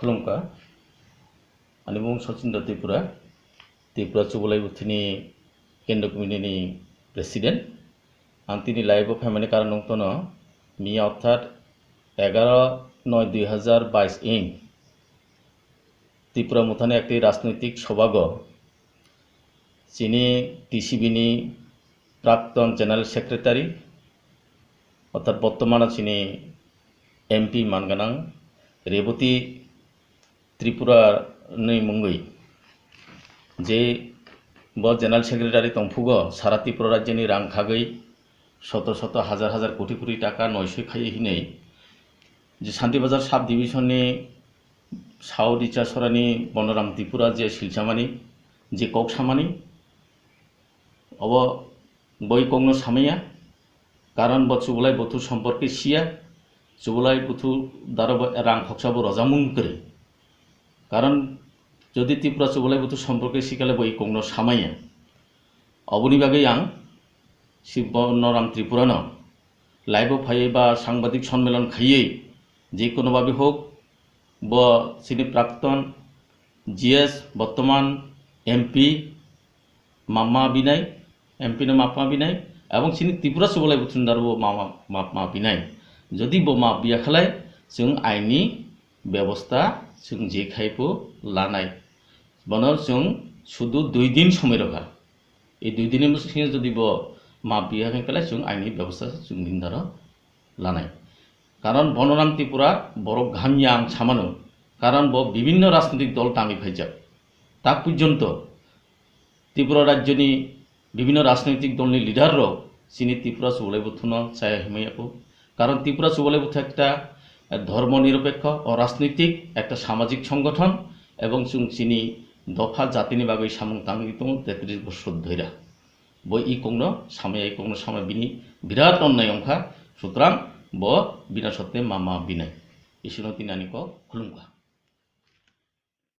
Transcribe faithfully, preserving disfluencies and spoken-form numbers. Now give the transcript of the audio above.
Khulumkha. Ani mung Sachin Tripura, Tripura Chubalai Buthuni Kendra Committee ni President. Ang tini live o phaimani karon wngtono, miya orthat egaro noi dui hazar bais ing Tripura Mothani ekti rajnoitik sobago chini T C B ni prakton General Secretary, orthat bortomano chini M P manganang Reboti Tripura ni mungwi je bo General Secretary tongphugo, sara Tripura rajyoni rang khagwi soto soto hazar hazar koti koti taka noisoi khaiwi hinwi je Santibazar sub division ni South Ichasorani Bonoram Tripura je silchamani, je kok samani, obo boi kokno samaya, karon bo Chubalai Buthu somporke siya, Chubalai Buthu daro bo rang khoksa bo rojamung kwrwi. Karon jodi Tripura Chubalai Buthu somporke sikale boi kokno samaya. Oboni bagwi ang si Bonoram Tripurano live o phaiwi ba sangbadik sonmelon khaiwi, je kono babe hok, bo chini prakton G S, bortoman M P, mapma binai, M P no mapma binai, ebong chini Tripura Chubalai Buthuni daro bo mapma, mapma binai. Jodi bo map biya khalai, chwng aini bebosta chwng je khai pho lanai. Bono chwng sudu dui din somoi rokha. Ei dui din ni bwskango jodi bo map biya khe khalai, chwng aini bebosta chwng bini daro lanai. Karon Bonoram Tripura borok hamya ang samano, karon bo bibinno rajnitik dol tangwi phaijak. Tak porjonto Tripura rajyoni bibinno rajnoitik dolni leader rok chini Tripura Chubalai Buthuno chaya himai yakho. Karon Tripura Chubalai Buthu ekta, eh, dhormo niropekho, o rajnoitik ekta samajik songgothon, ebong chwng chini dopha jatini bagwi samung tangwi tongo tetris bosor dhoira. Bo i kokno samaya, i kokno samaya bini birat onnai wngkha, sutrang bo bina sotte mapma binai. Isino tini ani kok khulumkha.